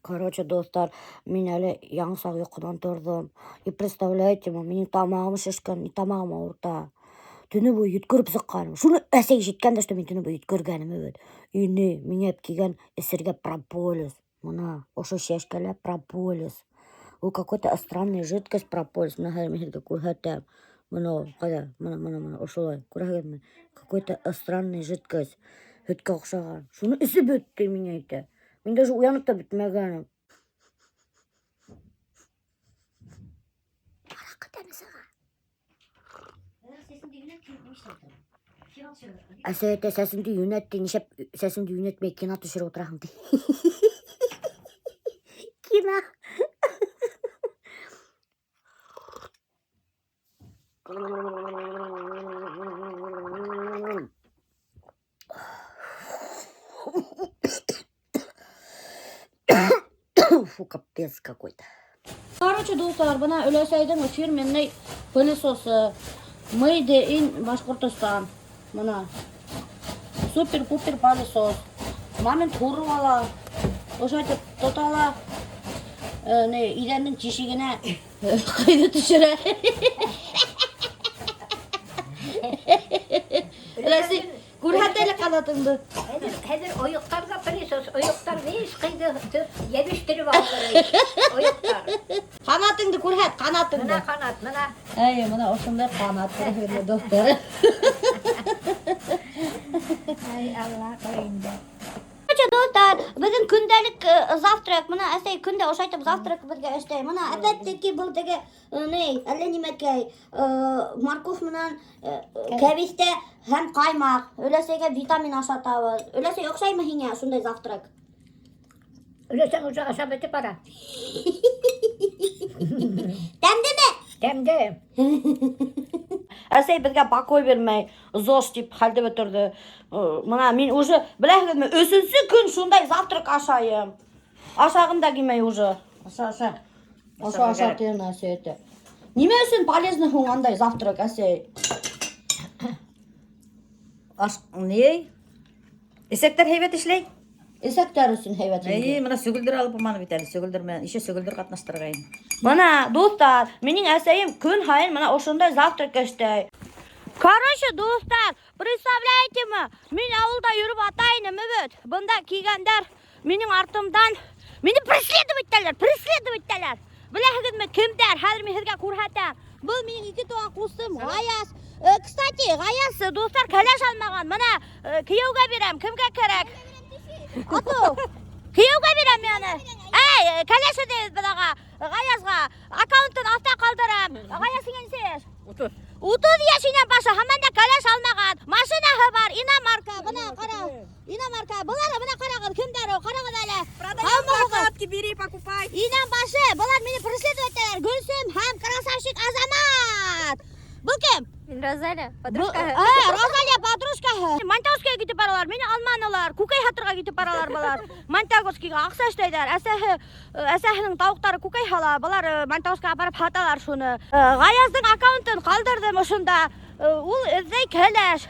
Короче, дуҫтар, мин әле яңы саҡ йоҡонан торҙом. И представляете, минең тамағым шешкән, тамағым ауырта. Төнө буйы йүткереп сыҡҡаным. Шуны әсәй ишеткән дә, что мин төнө буйы йүткергәнем бит. И ни, миңә килгән эсергә прополис. Мына, ошо шешкәлә прополис. Ул какой-то странный жидкость прополис. Мына хәҙер мин һеҙгә күрһәтәм. Мына ул, ҡайҙа? Мына, мына, мына, ошолай. Күрәһегеҙме? Какой-то странный жидкость. Һөткә оҡшаған. Шуны эсеп бөттө миңә әйтә. Мин даже уянып та бөтмәгәнем. Араҡы тәме сыға. Әсәй әйтә, сәсеңде йүнәт ти, нишләп сәсеңде йүнәтмәй кино төшөрөп ултыраһың ти. Кино. Фу, капец какой-то. Короче, дуҫтар, бына өләсәйҙең фирменный пылесосы. Made in Башҡортостан. Бына. Супер-пупер пылесос. Момент һурып ала. Ошайтып тота ла. Э, не, иҙәндең тишегенә ҡойҙо төшөрә. Өләсәй, Күрһәт әле ҡанатыңды. Хәҙер, хәҙер ойоҡтар ҙа пылесос, ойоҡтар весь ҡыйҙы йәбештереп алды. Ойоҡтар. Ҡанатыңды күрһәт, ҡанатыңды. Мына ҡанат, мына. Әйе, мына ошондай ҡанат күрһәгеҙ, дуҫтар. Ай, Алла ҡуй инде. Короче, дуҫтар, беҙҙең көндәлек э, завтрак, мына әсәй көндә ошайтып завтрак беҙгә эшләй. Мына опять-таки был теге э, ни, әллә нимәкәй, э, морковь менән кәбеҫтә һәм ҡаймаҡ. Өләсәйгә витамин ашатабыҙ. Өләсәй, оҡшаймы һиңә шундай завтрак? Өләсәң уже ашап бөтөп бара. Тәмдеме? Тәмде. Әсәй беҙгә покой бирмәй, ЗОЖ тип хәлде бөтөрҙө. Мына мин уже, беләһегеҙме, өсөнсө көн шундай завтрак ашайым. Ашағым да килмәй уже. Аша, аша. Аша, аша тиен әсәй әйтә. Нимә өсөн полезный һуң андай завтрак, әсәй? Аш, ни? Эсәктәр һәйбәт эшләй. Эсәктәр өсөн һәйбәт инде. Әйе, мына сөгөлдөр алып булманы бит әле. Сөгөлдөр менән еще сөгөлдөр ҡатнаштырғайын. Мына, дуҫтар, минең әсәйем көн һайын мына ошондай завтрак эшләй. Короче, дуҫтар, представляете мы, мин ауылда йөрөп ата инем бит. Бында килгәндәр минең артымдан мине преследовать итәләр, преследовать итәләр. Беләһегеҙме, кемдәр? Хәҙер мин һеҙгә күрһәтәм. Был минең ике туған ҡустым, Ғаяз. Э, кстати, Ғаяз, дуҫтар, кәләш алмаған. Мына э, кейәүгә бирәм, кемгә кәрәк? Ату. Кейәүгә бирәм мин аны. Әй, э, кәләш эҙләйбеҙ беҙ аға. Ғаязға аккаунтын аҫта ҡалдырам. Ғаяз, һиңә нисә йәш? 30. 30 йәшенән башы, һаман да кәләш алмаған. Машинаһы бар, иномарка. Бына ҡара. Иномарка. Былар бына ҡарағыҙ, кемдәр ул? Ҡарағыҙ әле. Продаем прокладки, бери, покупай. Инәм башы, былар мине преследовать итәләр. Гөлсөм һәм красавчик Азамат. Был кем? Мин Розалия, Был- подружкаһы. Ә, Розалия подружкаһы. Монтагскийға китеп баралар, мине алманылар. Күкәй һатырға китеп баралар былар. Монтагскийға аҡса эшләйҙәр. Әсәһе, әсәһенең тауыҡтары күкәй һала, былар э, Монтагскийға апарып һаталар шуны. Э, Ғаяздың аккаунтын ҡалдырҙым ошонда. Э, Ул эҙләй кәләш,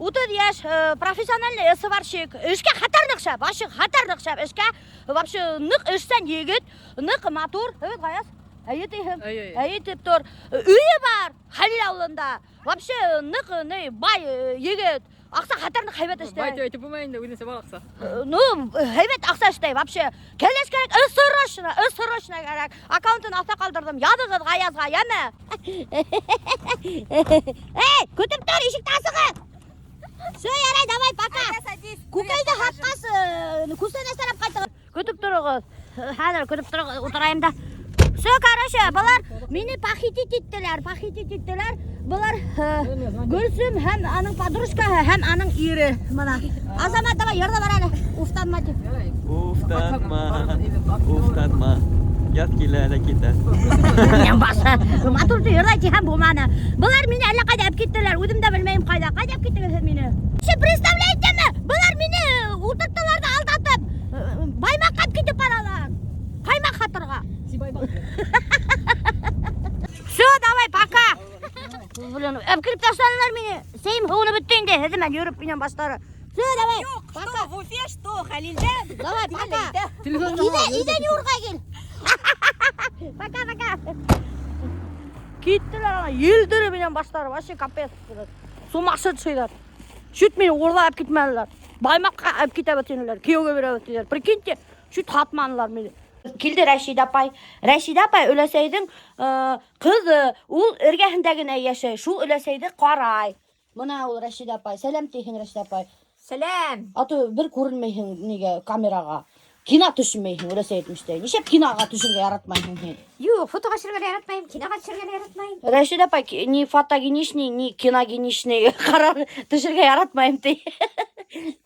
30 йәш, профессиональный сварщик. Эшкә хәтәр ныҡ шәп, вообще хәтәр ныҡ шәп эшкә. Вообще ныҡ эшсән егет, ныҡ матур. Эйе, Ғаяз? Эйе тиһең. Эйе. Эйе тип тор. Өйө бар Хәлил ауылында. Вообще ныҡ ни бай егет. Аҡса хәтәр ныҡ һәйбәт эшләй. Бай тип әйтеп булмай инде, үҙенсә бар аҡса. Ну, һәйбәт аҡса эшләй вообще. Кәләш кәрәк, срочно, срочно кәрәк. Аккаунтын аҫта ҡалдырҙым. Яҙығыҙ Ғаязға, йәме? Эй, көтөп тор, ишекте асығыҙ. Все, ярай, давай, пока. Күкәйҙе һатҡас, күстәнәстәр алып ҡайтығыҙ. Көтөп тороғоҙ. Хәҙер көтөп тороғоҙ, ултырайым да. Все, короче, былар мине похитить иттеләр, похитить иттеләр. Былар Гөлсөм һәм аның подружкаһы һәм аның ире. Мына. Азамат, давай, йырлап бар әле. Уфтанма тип. Уфтанма, уфтанма. Яҙ килә лә китә. Минең башы. Матур йырлай тиһәм булманы. Былар мине әллә ҡайҙа алып киттеләр. Үҙем дә белмәйем ҡайҙа. Ҡайҙа алып киттегеҙ һеҙ мине? Вообще, представляете-ме? Былар мине ултырттылар ҙа алдатып, Баймаҡҡа алып китеп баралар. Ҡаймаҡ һатырға. Все, давай, пока. Блин, әпкилеп ташланылар мине. Сәйем һыуынып бөттө инде, һеҙ менән йөрөп минән баштары. Все, давай. Что в Уфе, что Хәлилдә. Давай, пока. Өйҙә, өйҙә йыуырға кил. Пока, пока. Киттеләр ана, елдереп минән баштары, вообще капец. Сумасшедшийҙар. Чуть мине урлап китмәнеләр. Баймаҡҡа алып китә тинеләр, кейәүгә бирә тинеләр. Прикиньте, чуть һатманылар мине. Килде Рәшидә апай. Рәшидә апай өләсәйҙең ҡыҙы, ул эргәһендә генә йәшәй, шул өләсәйҙе ҡарай. Мына ул Рәшидә апай. Сәләм тиһең, Рәшидә апай. Сәләм. А то бер күренмәйһең нигә камераға. Кино төшөрмәйһең, өләсәй әйтмештәй. Нишләп киноға төшөргә яратмайһың һин? Юҡ, фотоға төшөргә лә яратмайым, киноға төшөргә лә яратмайым. Рәшидә апай ни фотогеничный, ни киногеничный ҡарар төшөргә яратмайым ти.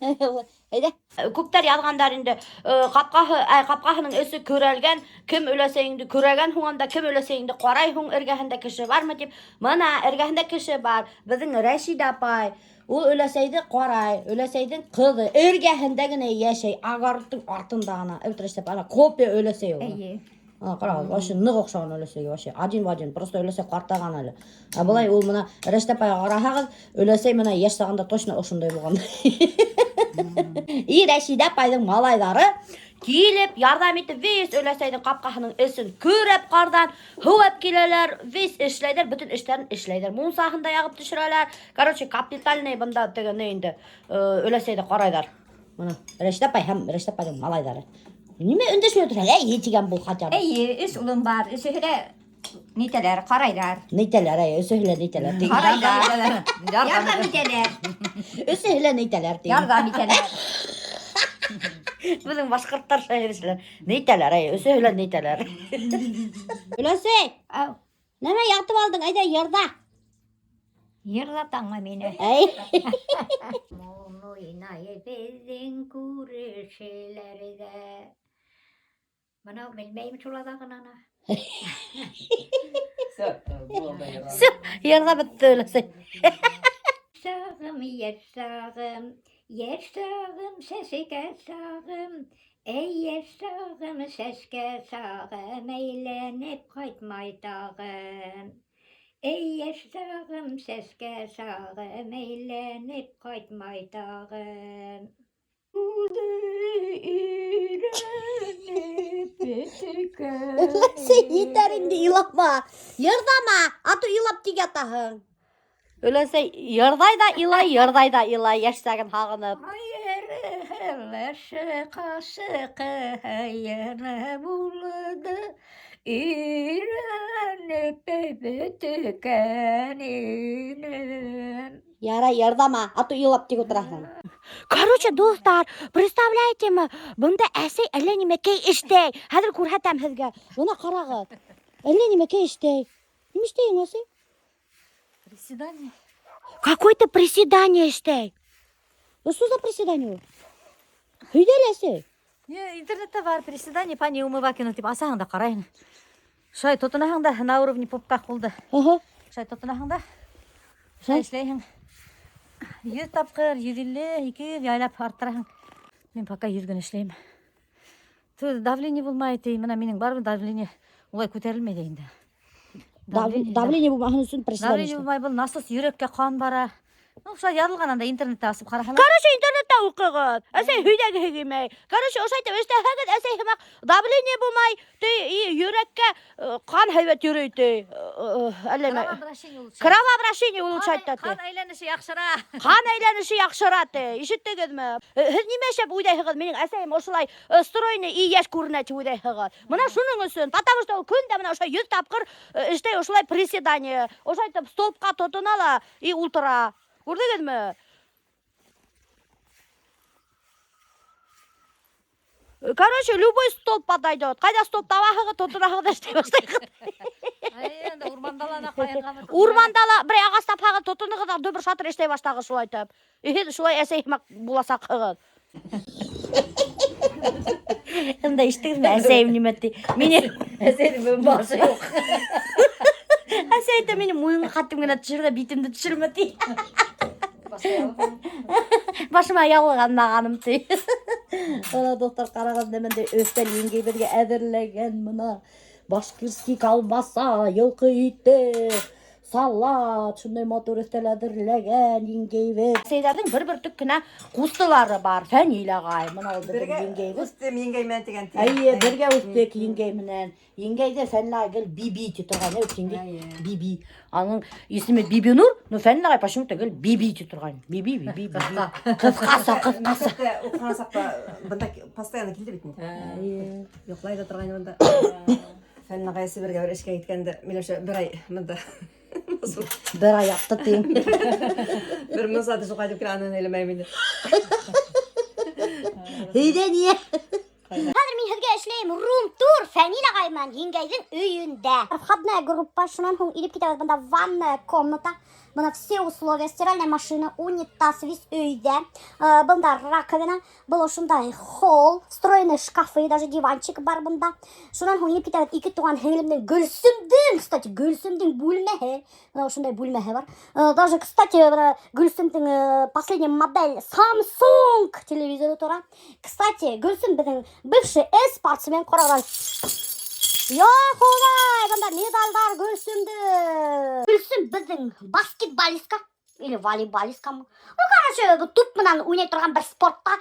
Әйҙә. Күптәр яҙғандар инде, ҡапҡаһы, әй, ҡапҡаһының эсе көрәлгән, кем өләсәйеңде көрәгән һуң анда, кем өләсәйеңде ҡарай һуң, эргәһендә кеше бармы тип. Мына эргәһендә кеше бар. Беҙҙең Рәшидә апай. Ул өләсәйҙе ҡарай, өләсәйҙең ҡыҙы эргәһендә генә йәшәй, огородтың артында ғына. Әйт, Рәшидә апай, ана копия өләсәй ул. Эйе. Ана ҡара, вообще ныҡ оҡшаған өләсәйгә, вообще один в один, просто өләсәй ҡартайған әле. Ә былай ул мына Рәшидә апайға ҡараһағыҙ, өләсәй мына йәш сағында точно ошондай булған. И Рәшидә апайҙың малайҙары килеп, ярҙам итеп, весь өләсәйҙең ҡапҡаһының эсен көрәп ҡарҙан, һыу алып киләләр, весь эшләйҙәр, бөтөн эштәрен эшләйҙәр. Мунсаһын да яғып төшөрәләр. Короче, капитальный бында теге ни инде, өләсәйҙе ҡарайҙар. Мына Рәшидә апай һәм Рәшидә апайҙың малайҙары. Нимә өндәшмәй ултыраһың? Әй, тигән бул хотя бы. Эйе, өс улым бар, өсөһө лә нитәләр, ҡарайҙар. Нитәләр, әй, өсөһө лә нитәләр. Тигән. Ҡарайҙар. Ярҙам итәләр. Өсөһө лә нитәләр тигән. Ярҙам итәләр. Беҙҙең башҡорттар шәһәрселәр. Нитәләр, әй, өсөһө лә нитәләр. Өләсәй, Ау, нәмә ятып алдың? Әйҙә йырҙа. йырлатаңмы мине? Әй. Моң уйнай беҙҙең күршеләрҙә. Бына белмәйем шул аҙағын ана. Все, йырҙа бөттө өләсәй. Сағым, йәш сағым, йәш сағым, сәскә сағым. Эй, йәш сағым, сәскә сағым, әйләнеп ҡайтмай тағын. Эй, йәш сағым, сәскә сағым, әйләнеп ҡайтмай тағын. Өйрәнеп бөткән. Өләсәй, етәр инде илама. Йырҙама, а то илап тик ятаһың. Өләсәй, йырҙай ҙа илай, йырҙай ҙа илай, йәш сағын һағынып. Айырылышы ҡасыҡы булды, өйрәнеп бөткән инем. Ярай, йырҙама, а то илап тик ултыраһың. Короче, дуҫтар, представляете мы, бында әсәй әллә нимәкәй эшләй. Хәҙер күрһәтәм һеҙгә. Бына ҡарағыҙ. Әллә нимәкәй эшләй. Нимә эшләйһең, әсәй? Приседание. Какой-то приседание эшләй. Что за приседание? Һөйлә әле, әсәй. Не, интернетта бар приседание по Неумывакину тип асаһың да ҡарайһың. Шулай тотонаһың да на уровне пупка ҡулды. Аһа. Шулай тотонаһың да. Шулай эшләйһең. 100 тапҡыр, 150, 200 яйлап арттыраһың. Мин пока 100 генә эшләйем. Түгел, давление булмай ти, мына минең барыбер давление улай күтәрелмәй ҙә инде. Давление булмаһын өсөн приседание. Давление булмай, был насос йөрәккә ҡан бара. Ну, шулай яҙылған анда интернетта асып ҡараһалар. Короче, интернетта уҡығыҙ. Әсәй һөйләгеһе килмәй. Короче, ошайтып эшләһәгеҙ, әсәй һымаҡ давление булмай, ти, и йөрәккә ҡан һәйбәт йөрөй ти. Әллә нимә. Кровообращение улучшает. Кровообращение улучшает ти. Ҡан әйләнеше яҡшыра. Ҡан әйләнеше яҡшыра ти. Ишеттегеҙме? Һеҙ нимә эшләп уйлайһығыҙ? Минең әсәйем ошолай стройный и йәш күренә тип уйлайһығыҙ. Мына шуның өсөн, потому что ул көн дә мына ошо 100 тапҡыр эшләй ошолай приседание. Ошайтып столбҡа тотона ла и ултыра. Күрҙегеҙме? Короче, любой столб подойдет. Ҡайҙа столб табаһығыҙ, тотонаһығыҙ да эшләй башлайһығыҙ. Ай, анда урманда ла ана ҡайынға Урманда ла бер ағас тапһағыҙ, тотоноғоҙ ҙа дөбөр шатыр эшләй башлағыҙ шулайтып. И һеҙ шулай әсәй һымаҡ буласаҡһығыҙ. Ында ишеттегеҙме, әсәйем нимә ти? Мине Әсәйҙең башы юҡ. әсәй әйтә, мине муйынға ҡатым генә төшөр ҙә битемде төшөрмә ти. Башыма яулыҡ алмағаным ти. Бына, дуҫтар, ҡарағыҙ, нимәндәй өҫтәл еңгәй беҙгә әҙерләгән мына. Башкирский колбаса, йылҡы ите, салат, шундай матур өҫтәл әҙерләгән еңгәйебеҙ. Әсәйҙәрҙең бер бөртөк кенә ҡустылары бар, Фәнил ағай, бына ул беҙҙең еңгәйебеҙ. Үҫтем еңгәй менән тигән. Эйе, бергә үҫтек еңгәй менән. Еңгәйҙе Фәнил ағай гел Биби ти торған, әйе, еңгәй? Биби. Аның исеме Бибинур, но Фәнил ағай почему-то гел Биби ти торған. Биби, Биби, Биби. Ҡыҫҡаса, ҡыҫҡаса. Мәктәптә уҡыған саҡта бында постоянно килде бит инде. Йоҡлай ҙа торғайны бында. Фәнил ағай Себергә бер эшкә киткәндә, Миләүшә бер ай бында. Бер ай ятты тиң. Бер мунса төшөп ҡайтып килә, анан һөйләмәйем инде. Өйҙә ни? Хәҙер мин һеҙгә эшләйем рум-тур Фәнил ағай менән еңгәйҙең өйөндә. Входная группа, шунан һуң инеп китәбеҙ бында ванная комната. Бына все условия, стиральная машина, унитаз, весь өйҙә. Бында раковина, был ошондай холл, встроенный шкафы, даже диванчик бар бында. Шунан һуң инеп китәбеҙ ике туған һеңлемдең Гөлсөмдөң, кстати, Гөлсөмдөң бүлмәһе. Бына ошондай бүлмәһе бар. Даже, кстати, бына Гөлсөмдөң последняя модель Samsung телевизоры тора. Кстати, Гөлсөм беҙҙең бывший спортсмен, ҡарағыҙ. Я Хоҙай, бында медалдар Гөлсөмдөң. Гөлсөм беҙҙең баскетболистка или волейболисткамы? Ну, короче, туп менән уйнай торған бер спортта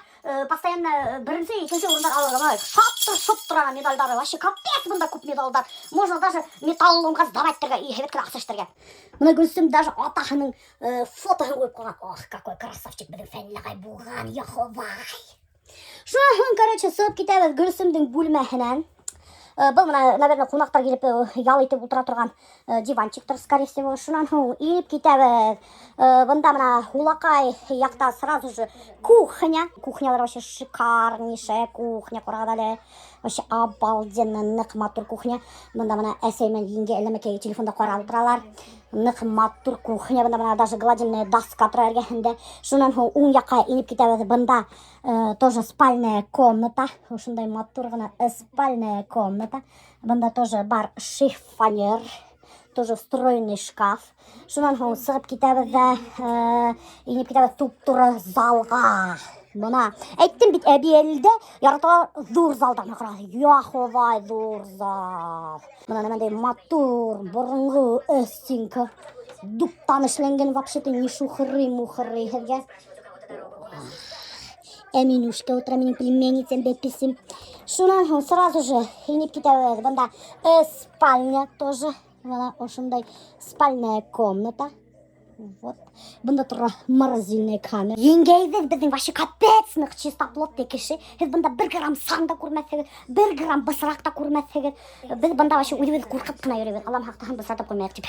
постоянно беренсе, икенсе урындар алған. Шаптыр, шоп тора медалдары. Вообще капец бында күп медалдар. Можно даже металлоломға сдавать итергә и һәйбәт кенә аҡса эшләргә. Бына Гөлсөм даже атаһының фотоһын ҡуйып ҡуйған. Ох, какой красавчик беҙҙең Фәнил ағай булған, я Хоҙай. Шунан һуң, короче, сығып китәбеҙ Гөлсөмдөң бүлмәһенән. Был бына, наверное, ҡунаҡтар килеп ял итеп ултыра торған диванчиктыр, скорее всего. Шунан һуң инеп китәбеҙ. Бында бына һулаҡай яҡта сразу же кухня. Кухнялар вообще шикарнейшая кухня, ҡарағыҙ әле. Вообще обалденно ныҡ матур кухня. Бында бына әсәй менән еңгә әллә телефонда ҡарап ултыралар. Ныҡ матур кухня. Бында бына даже гладильная доска тора эргәһендә. Шунан һуң уң яҡҡа инеп китәбеҙ. Бында тоже спальная комната. Ошондай матур ғына спальная комната. Бында тоже бар шифонер. Тоже встроенный шкаф. Шунан һуң сығып китәбеҙ ҙә, инеп китәбеҙ туп-тура залға. Бына әйттем бит, Әбйәлилдә яраталар ҙур залдар. Бына ҡарағыҙ, я Хоҙай, ҙур зал. Бына ниндәй матур, боронғо стенка. Дубтан эшләнгән вообще-то, не шухры-мухры һеҙгә. Әминушка ултыра, минең племянницам, бәпесем. Шунан һуң сразу же инеп китәбеҙ. Бында спальня тоже. Бына ошондай спальная комната. Вот. Бында тора морозильная камера. Еңгәйҙе беҙҙең вообще капец ныҡ чистоплотный кеше. Һеҙ бында бер грамм саң да күрмәҫһегеҙ, бер грамм бысраҡ та күрмәҫһегеҙ. Беҙ бында вообще үҙебеҙ ҡурҡып ҡына йөрөйбөҙ. Аллам һаҡлаһын, бысратып ҡуймайыҡ тип.